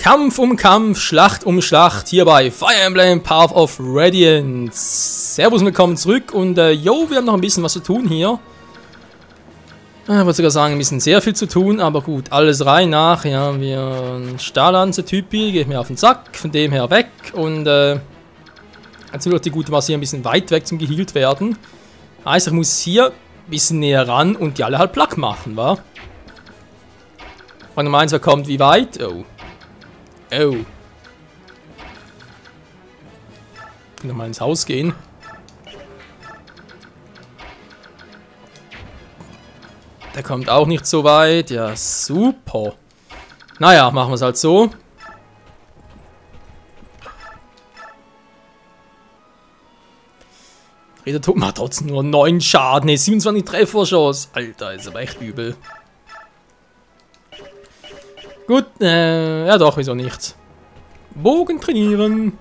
Kampf um Kampf, Schlacht um Schlacht, hier bei Fire Emblem Path of Radiance. Servus und willkommen zurück und wir haben noch ein bisschen was zu tun hier. Ich wollte sogar sagen, ein bisschen sehr viel zu tun, aber gut, alles rein nach. Ja, wir Stahllanze-Typi, geht mir auf den Sack, von dem her weg und jetzt wird die gute Masse hier ein bisschen weit weg zum geheilt werden. Heißt, ich muss hier ein bisschen näher ran und die alle halt platt machen, wa? Frage Nummer 1, wer kommt wie weit? Oh. Oh. Ich kann nochmal ins Haus gehen. Der kommt auch nicht so weit. Ja, super. Naja, machen wir es halt so. Der Tod macht trotzdem nur 9 Schaden. Ne, 27 Trefferschuss. Alter, ist aber echt übel. Gut, ja doch, wieso nicht? Bogen trainieren.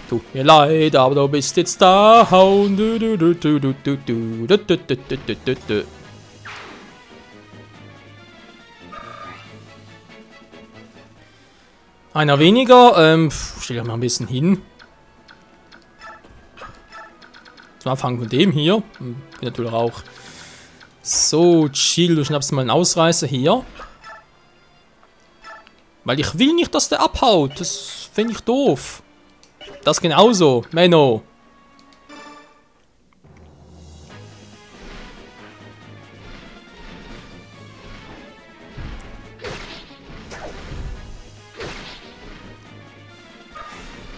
Tut mir leid, aber du bist jetzt down. Einer weniger, stell ich mal ein bisschen hin. Zum Anfang von dem hier. Bin natürlich auch. So, chill, du schnappst mal einen Ausreißer hier. Weil ich will nicht, dass der abhaut. Das finde ich doof. Das genauso, Menno.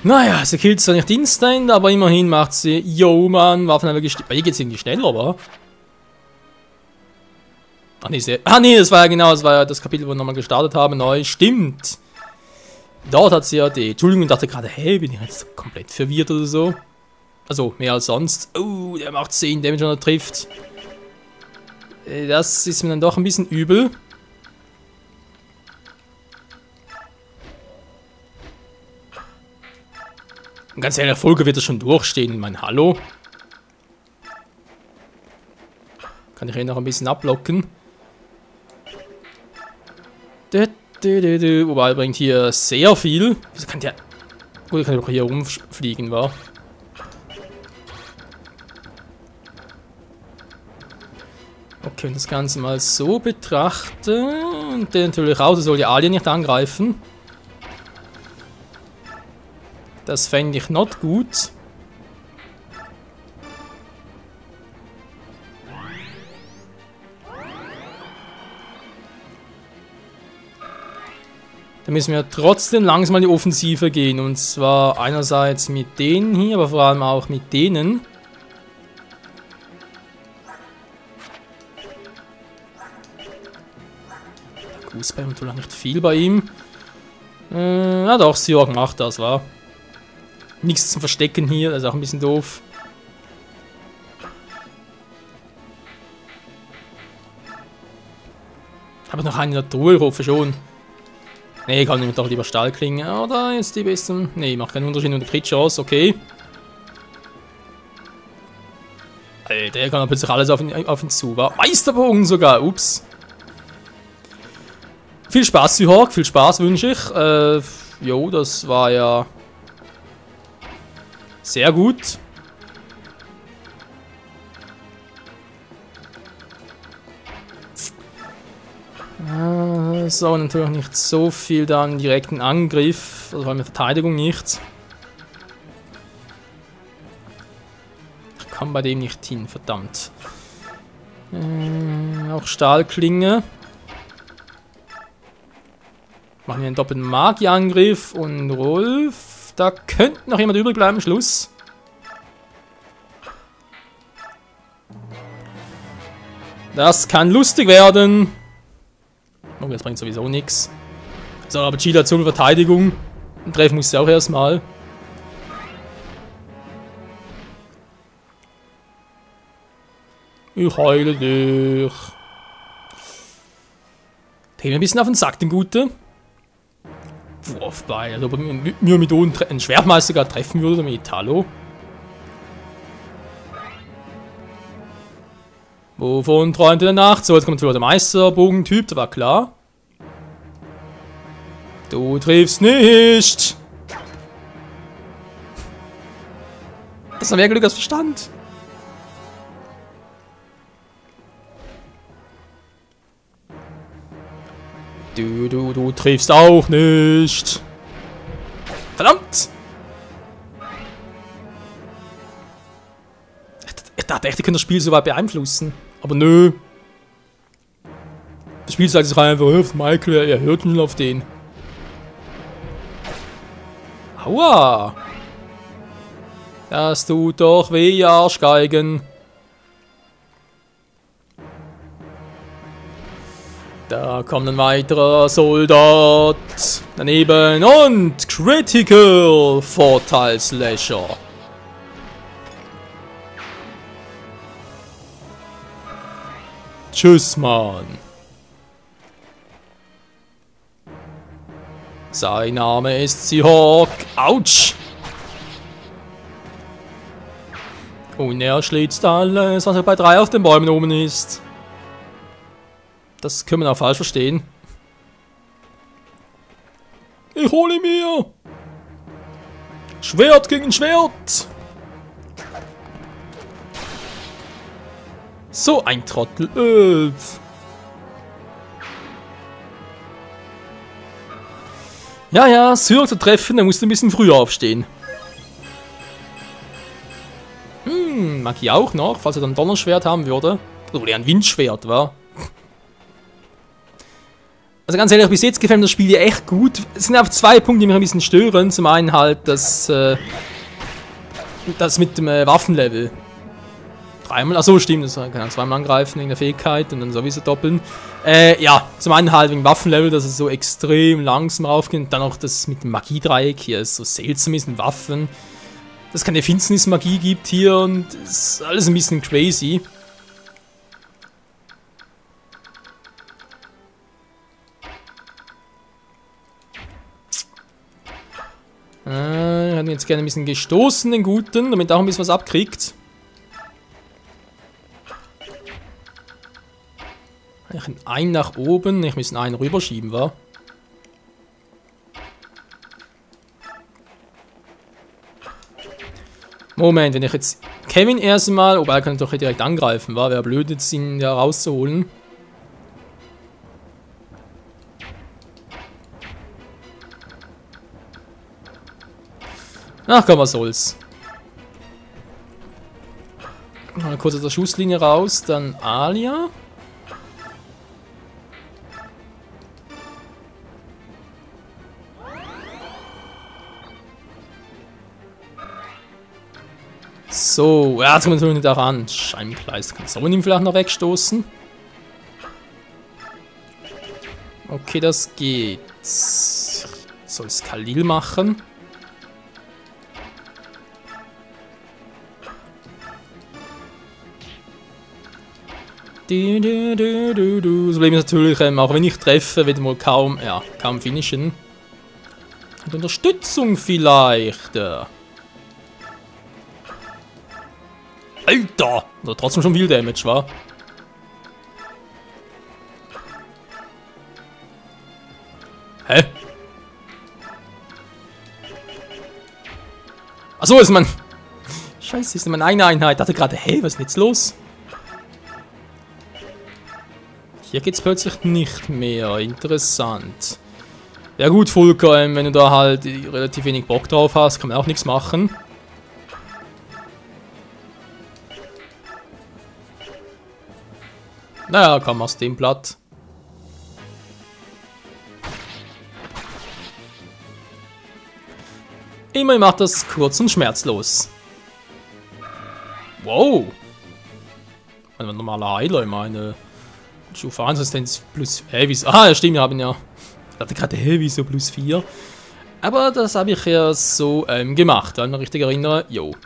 Naja, sie killt zwar nicht instant, aber immerhin macht sie, yo Mann, Waffen bei ihr geht's irgendwie schneller, aber. Ach nee, das war ja genau, das war ja das Kapitel, wo wir nochmal gestartet haben, neu, stimmt. Dort hat sie ja die, Entschuldigung, ich dachte gerade, hey, bin ich jetzt komplett verwirrt oder so. Also, mehr als sonst. Oh, der macht 10 Damage, wenn er trifft. Das ist mir dann doch ein bisschen übel. Und ganz ehrlich, der Folge wird das schon durchstehen, mein Hallo. Kann ich hier noch ein bisschen ablocken. Wobei, er bringt hier sehr viel. Wieso kann der... Gut, er kann doch hier rumfliegen, wa? Okay, und das Ganze mal so betrachten. Und der natürlich raus, er soll die Alien nicht angreifen. Das fände ich not gut. Da müssen wir trotzdem langsam in die Offensive gehen. Und zwar einerseits mit denen hier, aber vor allem auch mit denen. Der Goosebär hat natürlich nicht viel bei ihm. Ja doch, Sjorg macht das, wa? Nichts zum Verstecken hier, das ist auch ein bisschen doof. Habe ich noch einen in der Truhe, ich hoffe schon. Ne, ich kann nämlich doch lieber Stahlklinge. Oder ist die besten. Ne, macht keinen Unterschied und eine Crit-Chance, okay. Alter, der kann plötzlich alles auf ihn zu. War Meisterbogen sogar, ups. Viel Spaß, Syhawk, viel Spaß wünsche ich. Jo, das war ja sehr gut. So, natürlich nicht so viel dann direkten Angriff, also vor allem Verteidigung nicht. Ich kann bei dem nicht hin, verdammt. Auch Stahlklinge. Machen wir einen doppelten Magierangriff und Rolf. Da könnte noch jemand übrig bleiben, Schluss. Das kann lustig werden. Oh, das bringt sowieso nichts. So, aber Chile hat so viel Verteidigung. Und treffen muss sie auch erstmal. Ich heule dich. Drehen wir ein bisschen auf den Sack, den Gute. Wurfball. Also, ob er mir mit einen Schwertmeister gar treffen würde damit. Hallo? Wovon träumte der Nacht? So, jetzt kommt der Meisterbogentyp, das war klar. Du triffst nicht! Das ist mehr Glück als Verstand. Du triffst auch nicht. Verdammt! Ich dachte echt, ich könnte das Spiel so weit beeinflussen. Aber nö. Das Spiel sagt sich einfach auf Michael, er hört nur auf den. Aua! Das tut doch weh, Arschgeigen. Da kommt ein weiterer Soldat daneben und Critical Vorteilslasher. Tschüss, Mann. Sein Name ist Seahawk. Autsch! Und er schlitzt alles, was bei 3 auf den Bäumen oben ist. Das können wir auch falsch verstehen. Ich hole mir! Schwert gegen Schwert! So ein Trottel. Ja, Syr zu treffen, er musste ein bisschen früher aufstehen. Mag ich auch noch, falls er dann ein Donnerschwert haben würde. Oder ein Windschwert, war. Also ganz ehrlich, bis jetzt gefällt mir das Spiel ja echt gut. Es sind einfach 2 Punkte, die mich ein bisschen stören. Zum einen halt das mit dem Waffenlevel. 3-mal, achso stimmt, das kann man 2-mal angreifen wegen der Fähigkeit und dann sowieso doppeln. Ja, zum einen halt wegen Waffenlevel, dass es so extrem langsam raufgeht. Und dann auch das mit dem Magiedreieck hier, ist so seltsam ist mit Waffen. Dass es keine Finsternismagie gibt hier und ist alles ein bisschen crazy. Ich hätte jetzt gerne ein bisschen gestoßen, den Guten, damit er auch ein bisschen was abkriegt. Einen nach oben, ich muss einen rüberschieben, wa? Moment, wenn ich jetzt Kevin erstmal, wobei er kann doch direkt angreifen, wa? Wäre blöd, jetzt ihn ja rauszuholen. Ach komm, was soll's. Mal kurz aus der Schusslinie raus, dann Alia. So, ja, jetzt kommt man nicht daran. Scheibenkleist. Kann Sonnen ihn vielleicht noch wegstoßen? Okay, das geht. Soll es Khalil machen? Das Problem ist natürlich, auch wenn ich treffe, wird mal kaum finishen. Und Unterstützung vielleicht. Alter! Oder trotzdem schon viel Damage, wa? Hä? Achso, ist man. Scheiße, ist man eine Einheit. Ich dachte gerade, hey, was ist denn jetzt los? Hier geht's plötzlich nicht mehr. Interessant. Ja gut, Volker, wenn du da halt relativ wenig Bock drauf hast, kann man auch nichts machen. Naja, komm aus dem Blatt. Immerhin macht das kurz und schmerzlos. Wow. Ein normaler Heiler, ich meine. Stufe 1 Assistenz plus. Hä, wieso? Ah, ja, stimmt, wir haben ja. Ich dachte gerade, hä, wieso plus 4? Aber das habe ich ja so gemacht, wenn ich mich richtig erinnere. Jo.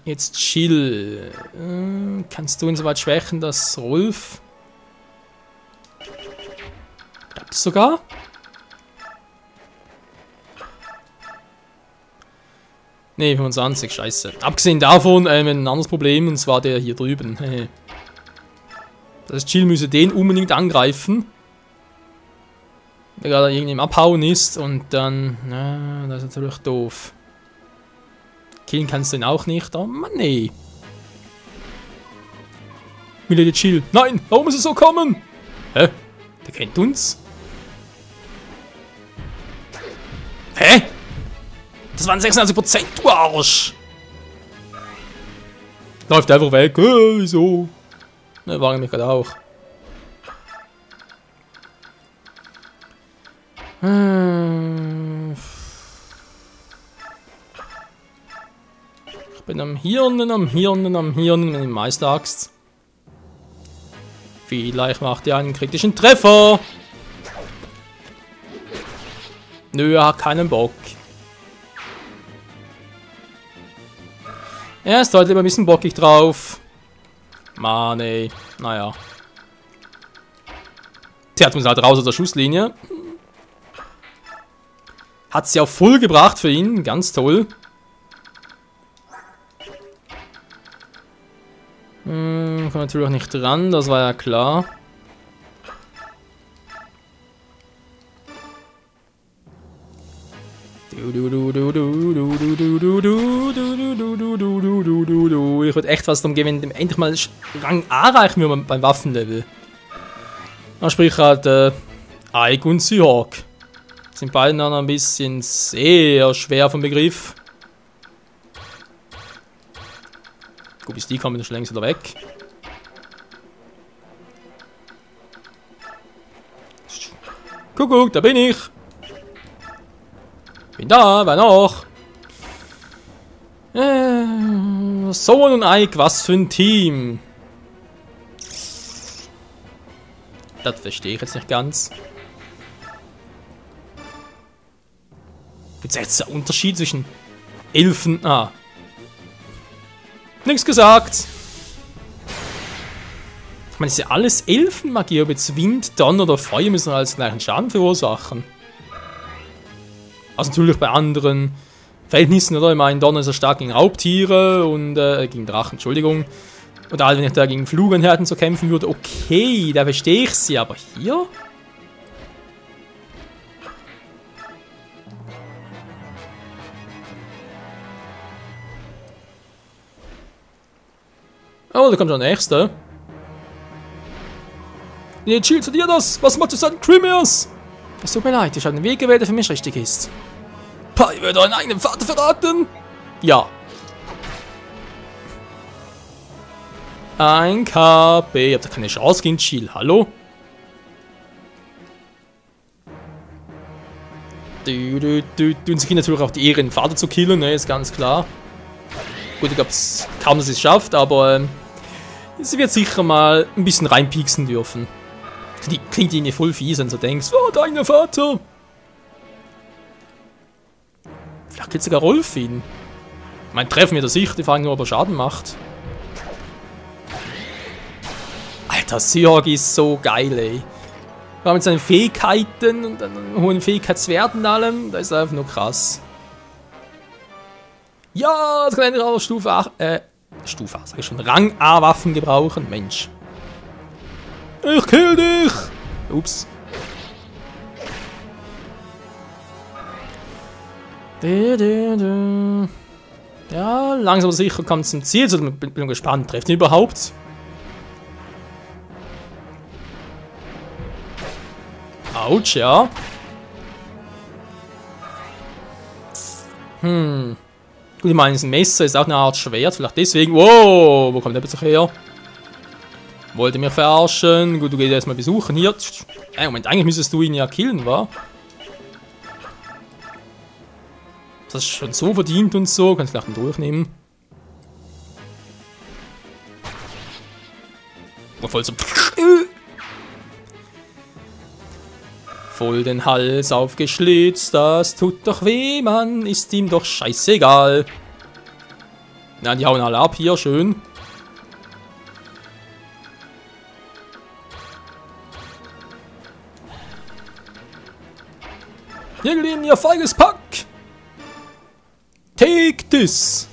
Jetzt chill. Kannst du ihn so weit schwächen, dass Rolf. Klappt das sogar? Ne, 25, scheiße. Abgesehen davon, ein anderes Problem, und zwar der hier drüben. Das Jill müsse den unbedingt angreifen. Der gerade irgendwie im Abhauen ist und dann... Na, das ist natürlich doof. Killen kannst du ihn auch nicht. Oh Mann, nee. Will der Jill? Nein, warum muss es so kommen? Hä? Der kennt uns? Hä? Das waren 96%, du Arsch! Läuft einfach weg. Wieso? Ne, war mich gerade auch. Ich bin am Hirnen mit dem Meisteraxt. Vielleicht macht er einen kritischen Treffer. Nö, er hat keinen Bock. Er ist heute lieber ein bisschen bockig drauf. Mann, ey. Naja. Tja, jetzt muss er halt raus aus der Schusslinie. Hat sie auch voll gebracht für ihn. Ganz toll. Kommt natürlich auch nicht dran, das war ja klar. Ich würde echt was darum geben, wenn endlich mal Rang A reichen wir beim Waffenlevel. Dann sprich halt Ike und Seahawk. Sind beide dann ein bisschen sehr schwer vom Begriff. Gut, bis die kommen schon längst wieder weg. Kuckuck, da bin ich. Bin da, wer noch? Sohn und Ike, was für ein Team. Das verstehe ich jetzt nicht ganz. Gibt es jetzt einen Unterschied zwischen Elfen? Ah. Nichts gesagt. Ich meine, es ist ja alles Elfenmagie, ob jetzt Wind, Donner oder Feuer müssen als gleichen Schaden verursachen. Also natürlich bei anderen Verhältnissen, oder? Ich meine, Donner ist ja stark gegen Raubtiere und gegen Drachen, Entschuldigung. Und halt, wenn ich da gegen Flugenherden so kämpfen würde, okay, da verstehe ich sie, aber hier? Oh, da kommt schon der Nächste. Nee, Jill, zu dir das! Was macht du so ein Crimeas? Es tut mir leid, ich habe einen Weg gewählt, der für mich richtig ist. Pah, ihr werdet euren eigenen Vater verraten? Ja. Ein KP. Ihr habt da keine Chance gegen Jill, hallo? Und sie kriegen natürlich auch die Ehre, den Vater zu killen, ne, ist ganz klar. Gut, ich glaube kaum, dass sie es schafft, aber sie wird sicher mal ein bisschen reinpieksen dürfen. Die klingt irgendwie voll fies, wenn du denkst, oh, dein Vater. Vielleicht killt sogar Rolf ihn. Ich meine, treffen wir das sicher, die fragen nur, ob er Schaden macht. Alter, Seahawk ist so geil, ey. Wir haben mit seinen Fähigkeiten und einen hohen Fähigkeitswert und allem, da ist er einfach nur krass. Ja, das kann endlich auch Stufe A, sag ich schon, Rang A Waffen gebrauchen, Mensch. Ich kill dich! Ups. Ja, langsam aber sicher kommt zum Ziel, so bin gespannt, trifft ihn überhaupt? Autsch, ja. Gut, ich meine, ein Messer ist auch eine Art Schwert, vielleicht deswegen. Wow, wo kommt der plötzlich her? Wollte mich verarschen. Gut, du gehst erstmal besuchen hier. Moment, eigentlich müsstest du ihn ja killen, wa? Das ist schon so verdient und so. Kannst du gleich durchnehmen. Oh, voll so. Voll den Hals aufgeschlitzt. Das tut doch weh, Mann. Ist ihm doch scheißegal. Na, die hauen alle ab hier. Schön. Jägelin, ihr feiges Pack! Take this!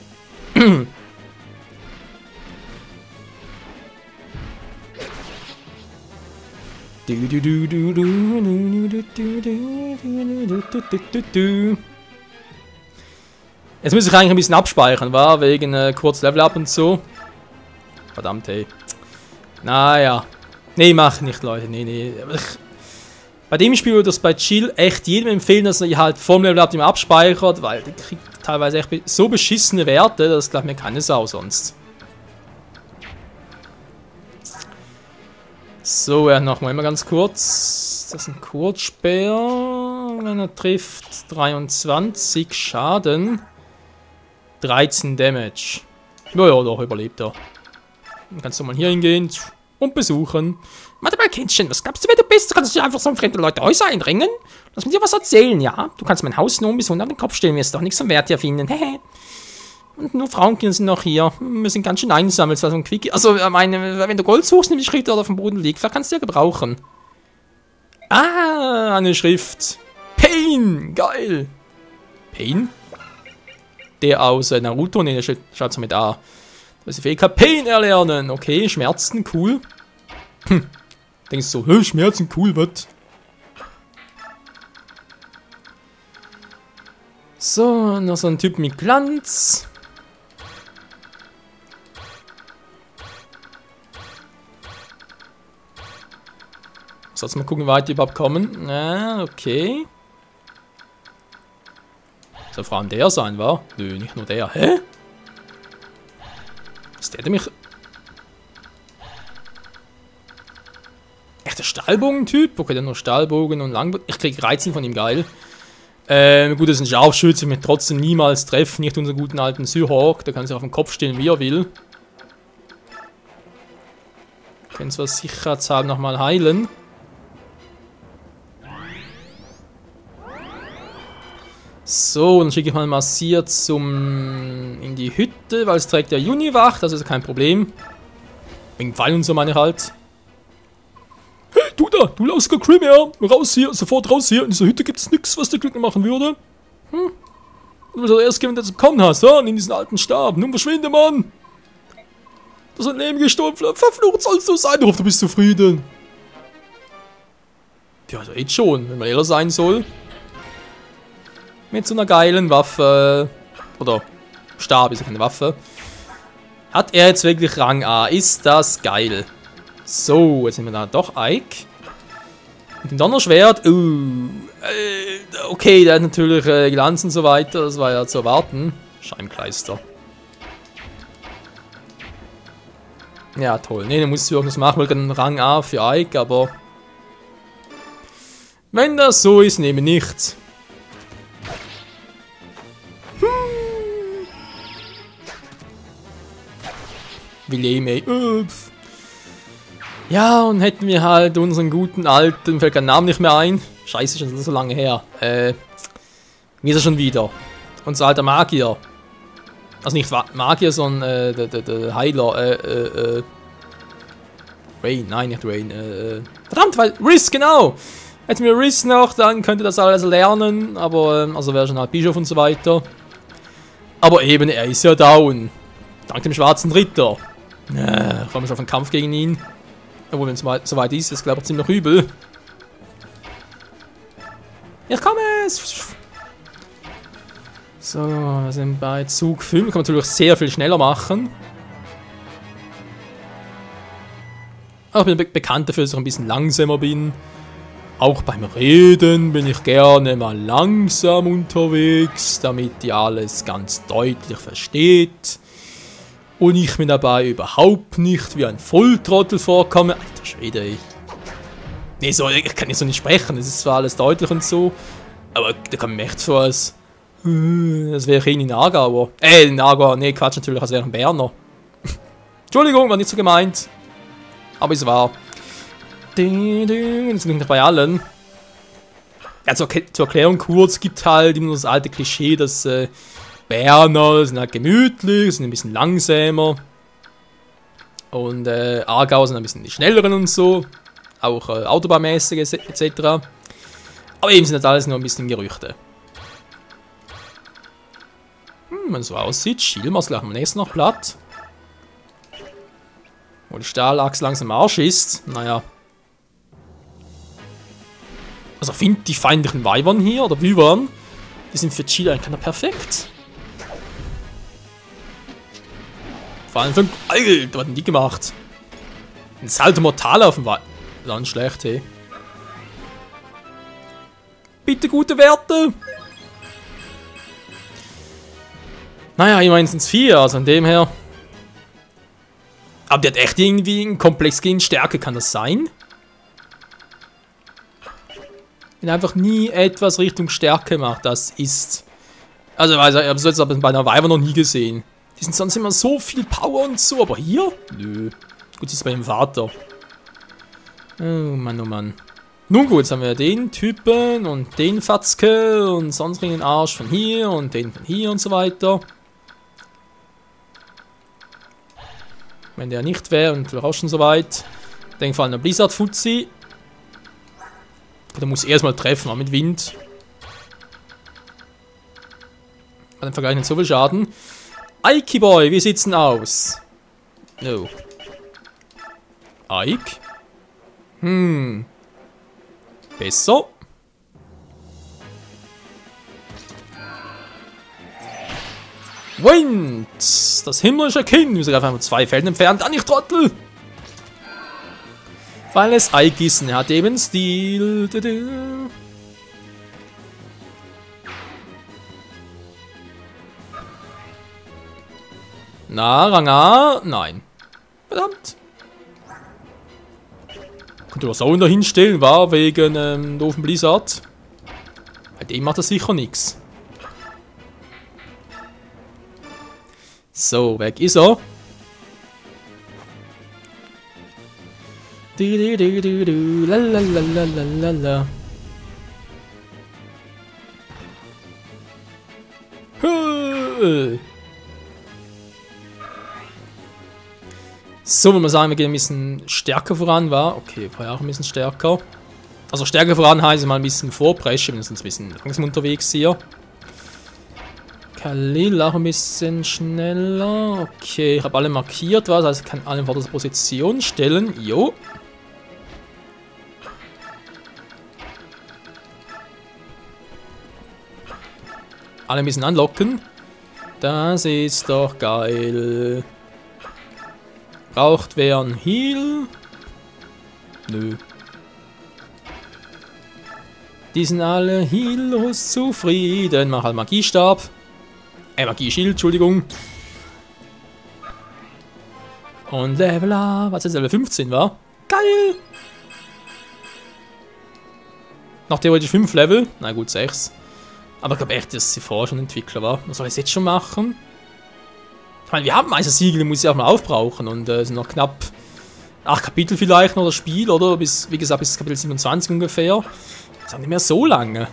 Jetzt muss ich eigentlich ein bisschen abspeichern, war wegen kurz Level Up und so. Verdammt, hey. Naja. Nee, mach nicht, Leute. Nee. Bei dem Spiel würde ich das bei Chill echt jedem empfehlen, dass er halt vom Level Up immer abspeichert, weil der kriegt teilweise echt so beschissene Werte, das glaubt mir keine Sau sonst. So, ja, nochmal immer ganz kurz. Das ist ein Kurzspeer. Wenn er trifft, 23 Schaden. 13 Damage. Naja, doch, überlebt er. Dann kannst du mal hier hingehen und besuchen. Warte mal, Kindchen, was glaubst du, wer du bist? Du kannst dich einfach so in fremde Leute Häuser einringen? Lass mir dir was erzählen, ja? Du kannst mein Haus nur bis 100 an den Kopf stellen, wirst doch nichts vom Wert hier finden. Hehe. Und nur Frauenkinder sind noch hier. Wir sind ganz schön eingesammelt, so ein Quickie. Also, ich meine, wenn du Gold suchst, nimm die Schrift, oder auf dem Boden liegt, vielleicht kannst du ja gebrauchen. Ah, eine Schrift. Pain, geil. Pain? Der aus Naruto, ne, der schaut so mit A. Das ist Fähigkeit Pain erlernen. Okay, Schmerzen, cool. Denkst du so, Schmerzen, cool, was? So, noch so ein Typ mit Glanz. So, jetzt mal gucken, wie weit die überhaupt kommen. Ah, okay. Soll vor allem der sein, wa? Nö, nicht nur der. Hä? Ist der mich... Echt der Stahlbogen-Typ? Okay, der nur Stahlbogen und Langbogen. Ich krieg Reizen von ihm, geil. Gut, das ist ein Scharfschütze, mit trotzdem niemals treffen. Nicht unseren guten alten Syhawk. Der kann sich auf dem Kopf stehen, wie er will. Können zwar sicherheitshalber nochmal heilen. So, dann schicke ich mal massiert in die Hütte, weil es trägt der Juniwacht, das ist kein Problem. Wegen Pfeil und so meine ich halt. Hey, du da, du lausiger Crimea, raus hier, sofort raus hier, in dieser Hütte gibt es nichts, was dir Glück machen würde. Du musst erst gehen, wenn du das bekommen hast, ja? In diesen alten Stab, nun verschwinde, Mann. Das ist ein Leben gestorben, verflucht sollst du sein, ich hoffe, du bist zufrieden. Ja, also jetzt schon, wenn man ehrlich sein soll. Mit so einer geilen Waffe, oder Stab ist ja keine Waffe, hat er jetzt wirklich Rang A. Ist das geil. So, jetzt sind wir da doch Ike. Mit dem Donnerschwert, okay, der hat natürlich Glanz und so weiter, das war ja zu erwarten. Scheinkleister. Ja, toll. Ne, dann musst du irgendwas machen, weil dann Rang A für Ike, aber... Wenn das so ist, nehme nichts. William, ey. Ja, und hätten wir halt unseren guten alten, fällt kein Name nicht mehr ein. Scheiße, schon so lange her. Wie ist er schon wieder? Unser alter Magier. Also nicht Magier, sondern der Heiler. Rain, nein, nicht Rain. Verdammt, weil Riss, genau! Hätten wir Riss noch, dann könnte das alles lernen. Aber, also wäre schon halt Bischof und so weiter. Aber eben, er ist ja down. Dank dem schwarzen Ritter. Ich freue mich auf einen Kampf gegen ihn. Obwohl, wenn es so weit ist, ist glaube ich ziemlich übel. Ich komme es! So, wir sind bei Zug 5. Kann man natürlich sehr viel schneller machen. Aber ich bin bekannt dafür, dass ich ein bisschen langsamer bin. Auch beim Reden bin ich gerne mal langsam unterwegs, damit ihr alles ganz deutlich versteht. Und ich mir dabei überhaupt nicht wie ein Volltrottel vorkomme. Alter Schwede, ey. Nee, so, ich kann nicht so nicht sprechen, das ist zwar alles deutlich und so. Aber da kommt mir echt vor, als das wäre ich in Aargauer. In Aargauer, nee, Quatsch, natürlich, als wäre ein Berner. Entschuldigung, war nicht so gemeint. Aber es war. Jetzt bin ich noch bei allen. Ja, zur Erklärung kurz, gibt halt immer das alte Klischee, dass Berner sind halt gemütlich, sind ein bisschen langsamer. Und Aargauer sind ein bisschen die schnelleren und so. Auch autobahnmäßig etc. Aber eben sind das alles nur ein bisschen Gerüchte. Wenn es so aussieht, schielen wir es gleich am nächsten noch platt. Wo die Stahlachse langsam am Arsch ist. Naja. Also finde die feindlichen Wyvern hier, oder Wyvern, die sind für Chile eigentlich perfekt. Vor allem für... Alter, was haben die gemacht? Ein Salto Mortale auf dem Wald. Dann schlecht, hey. Bitte gute Werte! Naja, immerhin sind es 4, also von dem her. Aber der hat echt irgendwie einen Komplex gegen Stärke, kann das sein? Wenn er einfach nie etwas Richtung Stärke macht, das ist... Also, ich habe es jetzt aber bei einer Wyvern noch nie gesehen. Die sind sonst immer so viel Power und so, aber hier? Nö. Gut, das ist bei dem Vater. Oh Mann, oh Mann. Nun gut, jetzt haben wir den Typen und den Fatzke und sonst den Arsch von hier und den von hier und so weiter. Wenn der nicht wäre und wir auch schon soweit. Denk vor allem an Blizzard Fuzzi. Der muss erstmal treffen, aber mit Wind. Hat im Vergleich nicht so viel Schaden. Ike Boy, wie sieht's denn aus? No. Ike? Besser. Wind! Das himmlische Kind. Wir sind einfach nur 2 Felden entfernt. An ich Trottel! Weil es Ike ist und er hat eben Stil. Na, Rang A? Nein. Verdammt. Könnte was auch dahin stellen, war wegen doofen Blizzard. Bei dem macht er sicher nichts. So, weg ist er. Lalalala. So, wenn man sagen, wir gehen ein bisschen stärker voran, war. Okay, war ja auch ein bisschen stärker. Also stärker voran heißt mal ein bisschen vorpreschen, wir sind ein bisschen langsam unterwegs hier. Khalil auch ein bisschen schneller. Okay, ich habe alle markiert, was, also ich kann alle in vorderste Position stellen. Jo. Alle ein bisschen anlocken. Das ist doch geil. Braucht wer ein Heal? Nö. Die sind alle heallos zufrieden. Mach halt Magiestab. Magieschild, Entschuldigung. Und Level up, was jetzt Level 15 war. Geil! Noch theoretisch 5 Level. Na gut, 6. Aber ich glaube echt, dass sie vorher schon Entwickler war. Was soll ich jetzt schon machen? Ich meine, wir haben Meistersiegel, die muss ich auch mal aufbrauchen. Und es sind noch knapp 8 Kapitel vielleicht noch das Spiel, oder? Bis, wie gesagt, bis Kapitel 27 ungefähr. Das ist auch nicht mehr so lange.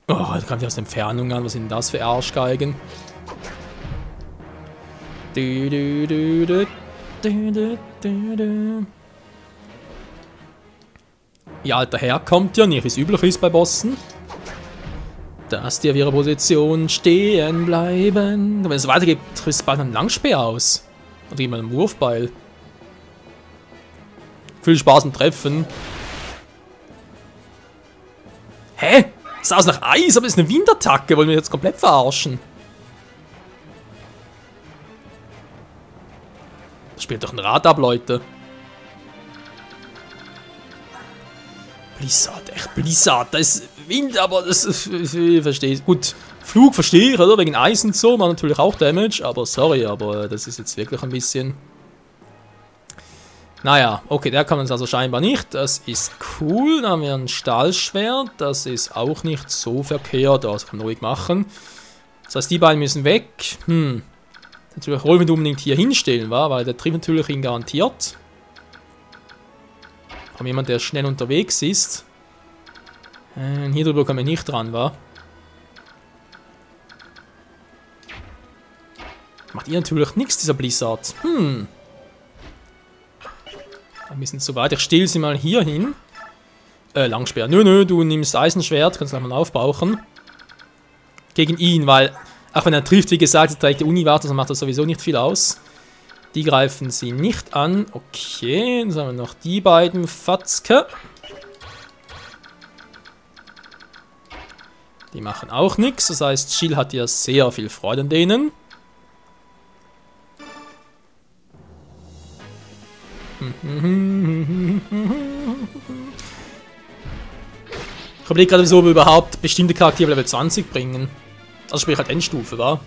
Oh, da kommt ja aus der Entfernung an. Was sind das für Arschgeigen? Ja, alter Herr kommt ja nicht, wie es üblich ist bei Bossen. Dass die auf ihrer Position stehen bleiben. Wenn es weitergeht, tritt bald ein Langspeer aus. Oder jemand einen Wurfbeil. Viel Spaß im Treffen. Hä? Das sah aus nach Eis, aber das ist eine Windattacke. Wollen wir jetzt komplett verarschen? Das spielt doch ein Rad ab, Leute. Blizzard, echt Blizzard. Da ist Wind, aber das ist, ich verstehe. Gut, Flug verstehe ich, oder? Wegen Eis und so, macht natürlich auch Damage, aber sorry, aber das ist jetzt wirklich ein bisschen... Naja, okay, der kann uns also scheinbar nicht. Das ist cool. Dann haben wir ein Stahlschwert. Das ist auch nicht so verkehrt. Also kann man ruhig machen. Das heißt, die beiden müssen weg. Natürlich wollen wir unbedingt hier hinstellen, weil der trifft natürlich ihn garantiert. Haben jemand, der schnell unterwegs ist. Hier drüber kommen wir nicht dran, wa? Macht ihr natürlich nichts, dieser Blizzard. Ein bisschen zu weit. Ich stehle sie mal hier hin. Langspeer. Nö, du nimmst Eisenschwert. Kannst gleich mal aufbrauchen. Gegen ihn, weil, auch wenn er trifft, wie gesagt, trägt der Univater, dann macht das sowieso nicht viel aus. Die greifen sie nicht an. Okay, dann haben wir noch die beiden Fatzke. Die machen auch nichts. Das heißt, Jill hat ja sehr viel Freude an denen. Ich überlege gerade, wieso wir überhaupt bestimmte Charaktere Level 20 bringen. Also sprich halt Endstufe, wa?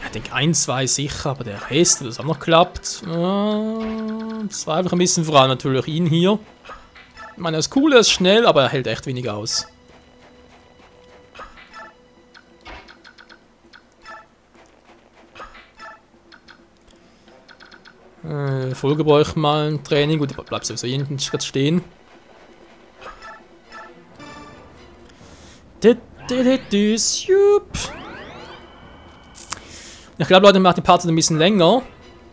Ich denke 1, 2 sicher, aber der Rest, das auch noch klappt. Zweifle ich ein bisschen, vor allem natürlich ihn hier. Ich meine, er ist cool, er ist schnell, aber er hält echt wenig aus. Folge bräuchte ich mal ein Training. Gut, ich bleib sowieso hier hinten stehen. Ich glaube, Leute, macht die Parts ein bisschen länger.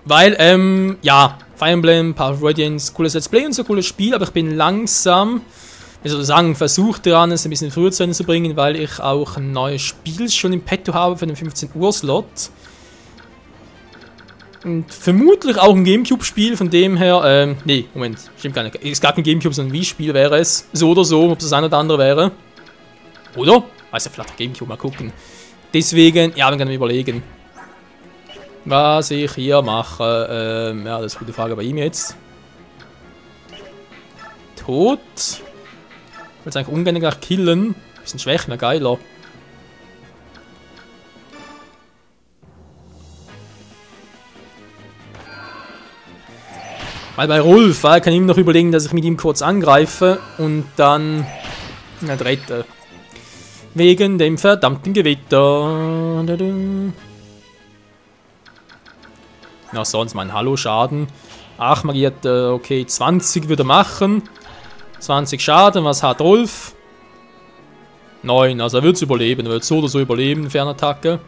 Weil, ja, Fire Emblem, Path of Radiance, cooles Let's Play und so, cooles Spiel, aber ich bin langsam, wie soll ich sagen, versucht daran, es ein bisschen früher zu Ende zu bringen, weil ich auch ein neues Spiel schon im Petto habe für den 15 Uhr Slot. Und vermutlich auch ein Gamecube-Spiel, von dem her, nee, Moment, stimmt gar nicht. Es gab kein Gamecube, sondern ein Wii-Spiel wäre es. So oder so, ob das ein oder andere wäre. Oder? Weiß ja, vielleicht Gamecube, mal gucken. Deswegen, ja, wir können überlegen. Was ich hier mache, ja, das ist eine gute Frage bei ihm jetzt. Tot. Ich will es eigentlich ungern gleich killen. Bisschen schwächer, wäre geiler. Weil bei Rolf, kann ich ihm noch überlegen, dass ich mit ihm kurz angreife und dann halt rette. Wegen dem verdammten Gewitter. Na, sonst mein Hallo-Schaden. Ach, magiert, okay, 20 würde machen. 20 Schaden, was hat Rolf? 9, also er wird es überleben. Er wird so oder so überleben, Fernattacke.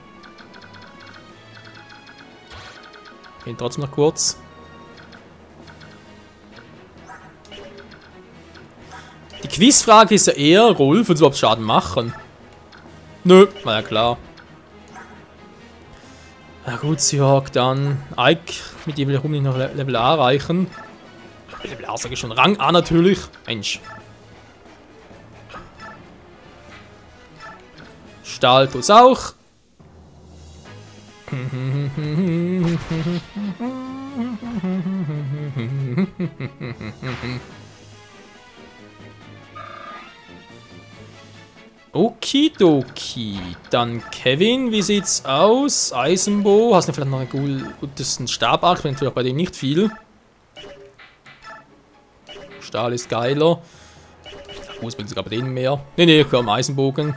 Gehen trotzdem noch kurz. Die Quizfrage ist ja eher, Rolf, wird überhaupt Schaden machen? Nö, war ja klar. Na gut, Seahawk, dann Ike, mit dem will ich unbedingt noch Level A erreichen. Level A sage ich schon, Rang A natürlich. Mensch. Stahl tut's auch. Okidoki. Dann Kevin, wie sieht's aus? Eisenbow, hast du vielleicht noch einen gutesten Stabart? Bringt natürlich bei dem nicht viel. Stahl ist geiler. Gut, bringt sogar bei denen mehr. Nee, komm, Eisenbogen.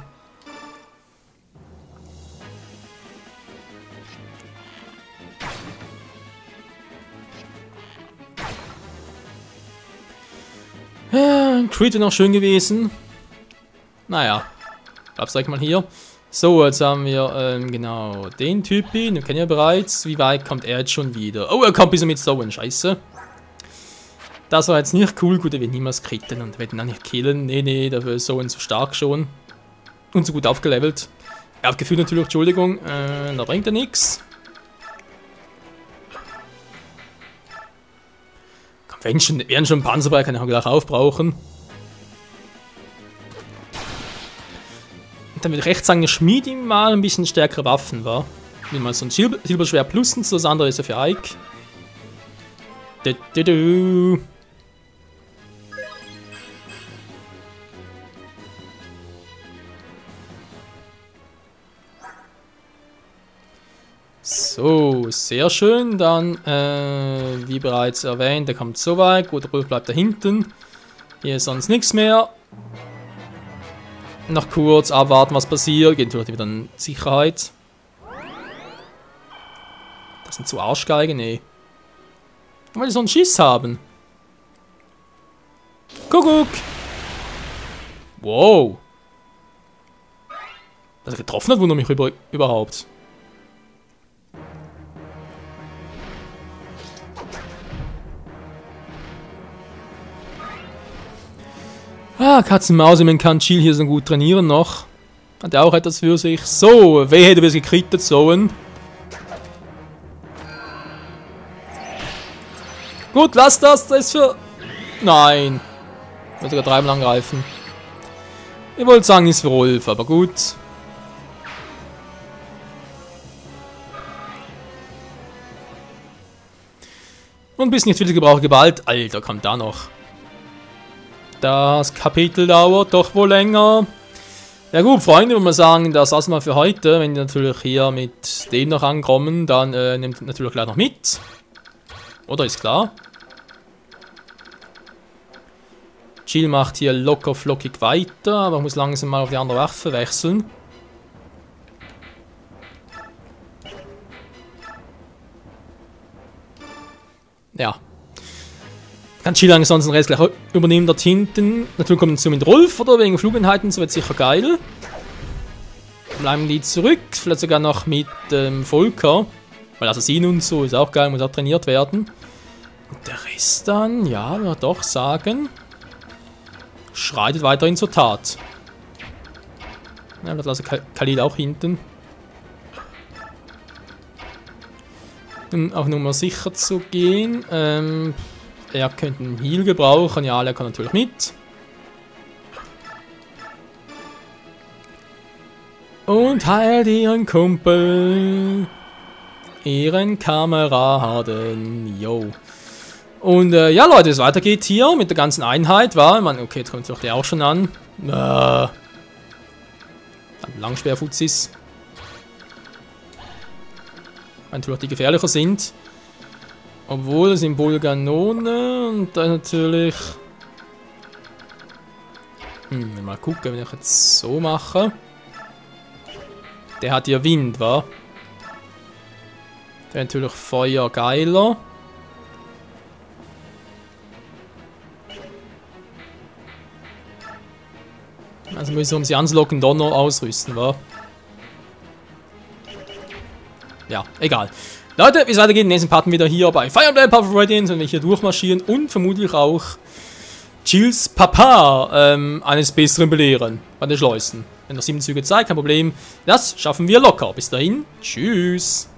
Ja, Crit wäre noch schön gewesen. Naja. Bleib's direkt mal hier. So, jetzt haben wir, genau, den Typen, den kennen wir bereits. Wie weit kommt er jetzt schon wieder? Oh, er kommt bis mit Stowen, scheiße. Das war jetzt nicht cool. Gut, er wird niemals kritten und wird ihn auch nicht killen. Nee, dafür ist Stowen zu stark schon. Und so gut aufgelevelt. Er hat gefühlt natürlich, Entschuldigung, da bringt er nichts. Komm, wenn schon Panzerball, kann ich auch gleich aufbrauchen. Dann würde ich recht sagen, Schmied ihm mal ein bisschen stärkere Waffen, war. Wie mal so ein Silberschwert plus und so, das andere ist ja für Ike. So, sehr schön. Dann, wie bereits erwähnt, der kommt so weit. Gut, der Rolf bleibt da hinten. Hier ist sonst nichts mehr. Noch kurz abwarten, was passiert. Geht natürlich wieder in Sicherheit. Das sind zu Arschgeigen, nee. Weil die so einen Schiss haben. Kuckuck! Wow! Dass er getroffen hat, wundert mich überhaupt. Ah, Katzenmaus, man kann Jill hier so gut trainieren noch. Hat er auch etwas für sich. So, wehe, du wirst gekrittet, so. Gut, lass das. Das ist für... Nein. Ich wollte sogar dreimal angreifen. Ich wollte sagen, ist für Rolf, aber gut. Und bis nicht viel gebrauchte Gewalt. Alter, kommt da noch. Das Kapitel dauert doch wohl länger. Ja gut, Freunde, würde man sagen, das war's mal für heute. Wenn die natürlich hier mit dem noch ankommen, dann nehmt natürlich gleich noch mit. Oder ist klar. Jill macht hier locker flockig weiter, aber muss langsam mal auf die andere Waffe wechseln. Ja. Kann Jill ansonsten den Rest gleich übernehmen dort hinten. Natürlich kommen sie mit Rolf, oder? Wegen Flugeinheiten, so wird sicher geil. Bleiben die zurück, vielleicht sogar noch mit Volker. Weil Assassinen und so ist auch geil, muss auch trainiert werden. Und der Rest dann, ja, würde ich doch sagen, schreitet weiterhin zur Tat. Ja, das lasse Khalid auch hinten. Um auf Nummer sicher zu gehen. Er könnte einen Heal gebrauchen. Ja, er kann natürlich mit. Und heilt ihren Kumpel. Ihren Kameraden. Yo. Und ja, Leute, es weitergeht hier mit der ganzen Einheit, war. Ich meine, okay, jetzt kommt doch der auch schon an. Langschwerfuzis. Natürlich die gefährlicher sind. Obwohl, es sind Bulganone und dann natürlich... mal gucken, wenn ich jetzt so mache. Der hat ja Wind, wa? Der ist natürlich Feuer geiler. Also müssen wir, um sie anzulocken, Donner ausrüsten, wa? Ja, egal. Leute, wie es weitergeht, in den nächsten Parten wieder hier bei Fire Emblem Path of Radiance, wenn wir hier durchmarschieren und vermutlich auch Jills Papa eines Besseren belehren bei den Schleusen. Wenn noch 7 Züge Zeit, kein Problem. Das schaffen wir locker. Bis dahin, tschüss.